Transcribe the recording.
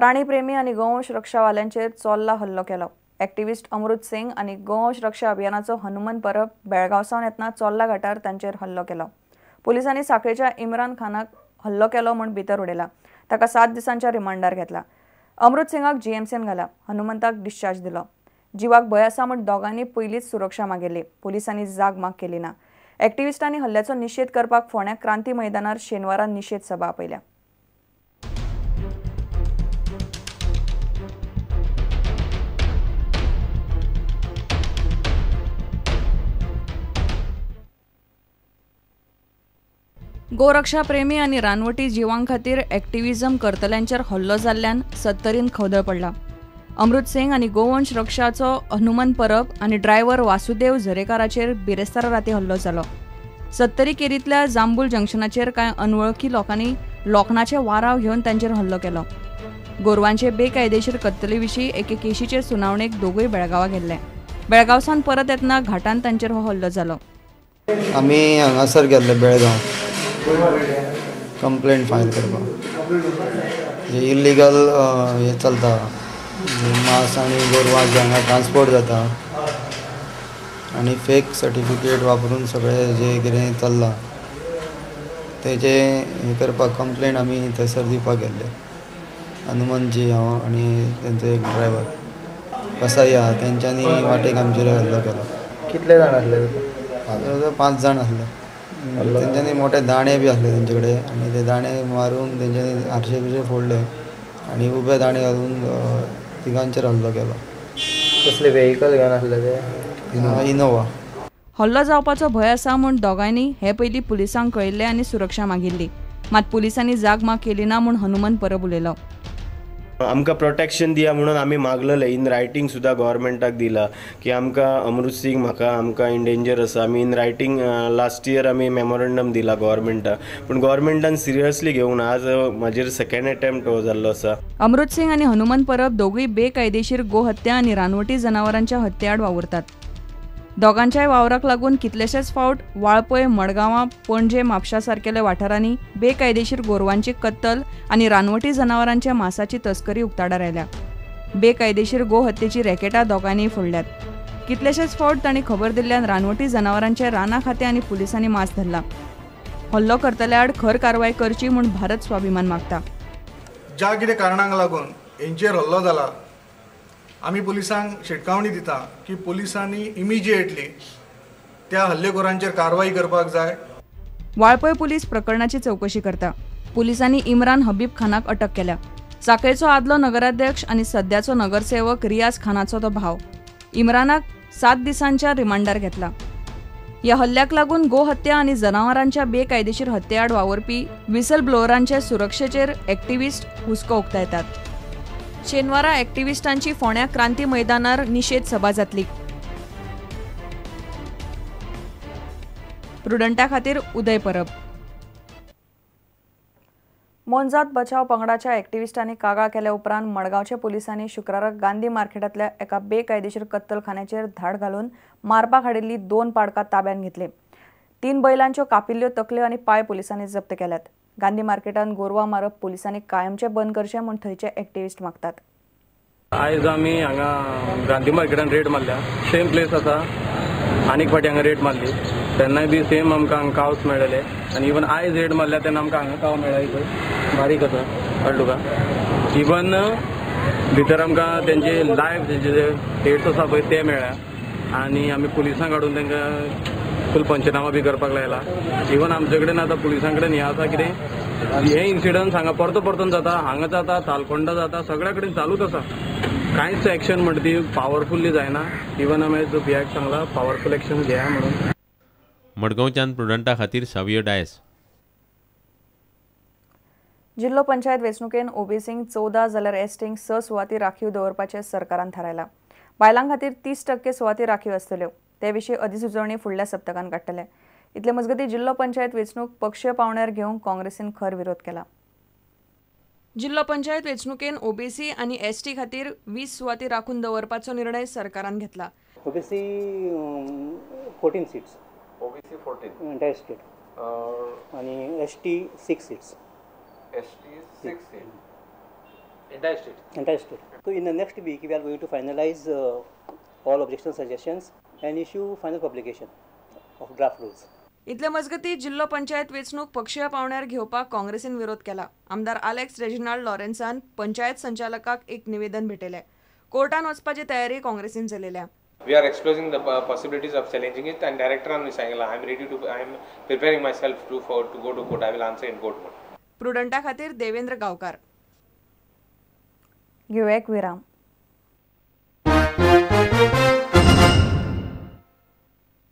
प्राणीप्रेमी आनी गोवंश रक्षावाल्यांचेर चोल्ला हल्लो केलो. एक्टिविस्ट अमृत सिंग आनी गोवंश रक्षा अभियानाचो हनुमंत परब बेळगांवसावन येतना चोल्ला घाटार तांचेर हल्लो केलो. पुलिसांनी साखळेच्या इम्रान खानाक हल्लो केलो म्हूण भितर उडयला. ताका 7 दिसांच्या रिमांडार घेतला. अमृत सिंगाक जीएमसीन घाला. हनुमंताक डिस्चार्ज दिलो. जिवाक भंय आसा म्हूण दोगांनी पयलींच सुरक्षा मागिल्ली. पुलिसांनी जाग माग केली ना. एक्टिविस्टांनी हल्ल्याचो निशेध करपाक फोंड्या क्रांती मैदानार शेनवारा निशेध सभा आपयल्या. गोरक्षा प्रेमी आनी रानवटी जिवां खातीर एक्टिविजम करतल्यांचेर हल्लो जाल्ल्यान सत्तरीन खवदळ पडला. अमृत सिंग आनी गोवंश रक्षाचो हनुमंत परब आनी ड्रायव्हर वासुदेव झरेकाराचेर बिरेस्तारा राती हल्लो जालो. सत्तरी केरींतल्या जांबूल जंक्शनाचेर कांय अनवळखी लोकांनी लोखणाचे वाराव घेवन तांचेर हल्लो केलो. गोरवांचे बेकायदेशीर कत्तली विशीं एके केशीचे सुनावणेक दोगूय बेळगांवा गेल्ले. बेळगांवसान परत येतना घाटान तांचेर हो हल्लो जालो. आमी हांगासर गेल्ले बेळगांव कंप्लेंट फायल करपाक. जे इल्लिगल हे चलता, मांस आनी गोरवां जे हांगा ट्रान्सपोर्ट जाता आनी फेक सर्टिफिकेट वापरून सगळें जे कितें चल्लां तेजें हें करपाक कंप्लेंट आमी थंयसर दिवपाक गेल्ले. हनुमंतजी हांव आनी तेंचो एक ड्रायव्हर कसाई आहा, तेंच्यांनी वाटेक आमचेर हल्लो केलो. कितले जाण आसले? 5 जाण आसले. तेंच्यांनी मोठे दाणे बी आसले तेंचे कडेन आनी ते दाणे मारून तेंच्यांनी आरशे बिरशे फोडले आनी उबे दाणे घालून तिगांचेर हल्लो केलो. कसले वेहिकल घेवन आसले ते? इनोवा. हल्लो जावपाचो भंय आसा म्हूण दोगांयनी हे पयलीं पुलिसांक कळयल्लें आनी सुरक्षा मागिल्ली. मात पुलिसांनी जाग माग केली ना म्हूण हनुमंत परब उलयलो. आमकां प्रोटेक्शन दिया म्हणून आमी मागलेलें. इन रायटींग सुद्दां गव्हर्मेंटाक दिलां की आमकां अमृत सिंग म्हाका आमकां इन डेंजर आसा. आमी इन रायटींग लास्ट इयर आमी मेमोरंडम दिला गव्हर्मेंटाक, पूण गव्हर्मेंटान सिरियसली घेवंक ना. आज म्हाजेर सेकेंड अटेम्प्ट हो जाल्लो आसा. अमृत सिंग आनी हनुमंत परब दोगूय बेकायदेशीर गोहत्या आनी रानवटी जनावरांच्या हत्ये आड वावुरतात. दोगांच्याय वावराक लागून कितलेशेच फावट वाळपय, मडगांवां, पणजे, म्हापशा सारकेल्या वाठारांनी बेकायदेशीर गोरवांची कत्तल आनी रानवटी जनावरांच्या मांसाची तस्करी उक्ताडार आयल्या. बेकायदेशीर गोहत्येची रॅकेटां दोगांनीय फोडल्यात. कितलेशेच फावट तांणी खबर दिल्ल्यान रानवटी जनावरांचे राना खातें आनी पुलिसांनी मास धरला. हल्लो करतल्या आड खर कारवाय करची म्हूण भारत स्वाभिमान मागता. ज्या कितें कारणांक लागून हेंचेर हल्लो जाला, आमी पुलिसांक शिटकावणी दिता की पुलिसांनी इमिजिएटली त्या हल्लेखोरांचेर कारवाई करपाक जाय. वाळपय पुलीस प्रकरणाची चवकशी करता. पुलिसांनी इम्रान हबीब खानाक अटक केल्या. साखळेचो आदलो नगराध्यक्ष आनी सद्याचो नगरसेवक रियाज खानाचो तो भाव. इम्रानाक 7 दिसांच्या रिमांडार घेतला. ह्या हल्ल्याक लागून गोहत्या आनी जनावरांच्या बेकायदेशीर हत्येआड वावुरपी व्हिसल ब्लोअरांचे सुरक्षेचेर एक्टिविस्ट हुस्को उक्तायतात. शेनवारा एक्टिविस्टांची फोंड्या क्रांती मैदानार निशेध सभा जातली. प्रुडंटा खातीर उदय परब. मोनजात बचाव पंगडाच्या एक्टिविस्टांनी कागाळ केल्या उपरांत मडगांवच्या पुलिसांनी शुक्राराक गांधी मार्केटांतल्या एका बेकायदेशीर कत्तलखान्याचेर धाड घालून मारपाक हाडिल्ली 2 पाडकां ताब्यांत घेतली. 3 बैलांच्यो कापिल्ल्यो तकल्यो आनी पांय पुलिसांनी जप्त केल्यात. गांधी मार्केटांत गोरवां मारप पुलिसांनी कायमचें बंद करचें म्हूण थंयचे एक्टिविस्ट मागतात. आयज आमी हांगा गांधी मार्केटान रेड मारल्या. सेम प्लेस आसा, आनीक फावटी हांगा रेड मारली तेन्नाय बी सेम आमकां हांगा कावस मेळ्ळेले आनी इवन आयज रेड मारल्या तेन्ना आमकां हांगा काव मेळ्ळा. इथं बारीक आसा, कळ्ळें तुका. इवन भितर आमकां तेंचे लायव्ह तेंचे जे हेड्स आसा पळय ते मेळ्ळ्या आनी आमी पुलिसांक हाडून तांकां फूल पंचनामा बी करपाक लायला. इवन आमचे कडेन आतां पुलिसां कडेन हें आसा कितें हे इन्सिडंट्स हांगा परतो परतून जाता, हांगा जाता, तालकोंडा जाता, सगळ्या कडेन चालूच आसा. कांयच एक्शन म्हणटा ती पावरफुल्ली जायना. इवन आमी जो पी आयक सांगला पावरफूल एक्शन घेया म्हणून. मडगांवच्यान प्रुडंटा खातीर सावियो डायस. जिल्लो पंचायत वेंचणुकेन ओबीसींक 14 जाल्यार एसटींक 6 सुवाती राखीव दवरपाचें सरकारान थारायलां. बायलां खातीर 30% सुवाती राखीव आसतल्यो. ते विशीं अधिसुचोवणी फुडल्या सप्तकान काडटले. इतले मजगतीं जिल्लो पंचायत वेंचणूक पक्षीय पावंड्यार घेवंक काँग्रेसीन खर विरोध केला. जिल्लो पंचायत वेंचणुकेन ओबीसी आनी एसटी खातीर 20 सुवाती राखून दवरपाचो निर्णय सरकारान घेतला. OBC 14 seats, OBC 14 entire state, आणि ST 6 seats. ST 6 seat. Entire state. Entire state. So in the next week we are going to finalize all objection suggestions and issue final publication of draft rules. इतले मजगती जिल्लो पंचायत वेंचणूक पक्षीय पावंड्यार घेवपाक काँग्रेसीन विरोध केला. आमदार आलेक्स रेजिनाल्ड लॉरेन्सान पंचायत संचालकाक एक निवेदन भेटयलें. कोर्टान वचपाची तयारी काँग्रेसीन चलयल्या. We are exploring the possibilities of challenging it, and director आनी सांगला I am ready to, I am preparing myself to for to go to court. I will answer in court. प्रुडंटा खातीर देवेंद्र गांवकार. घेवया एक विराम.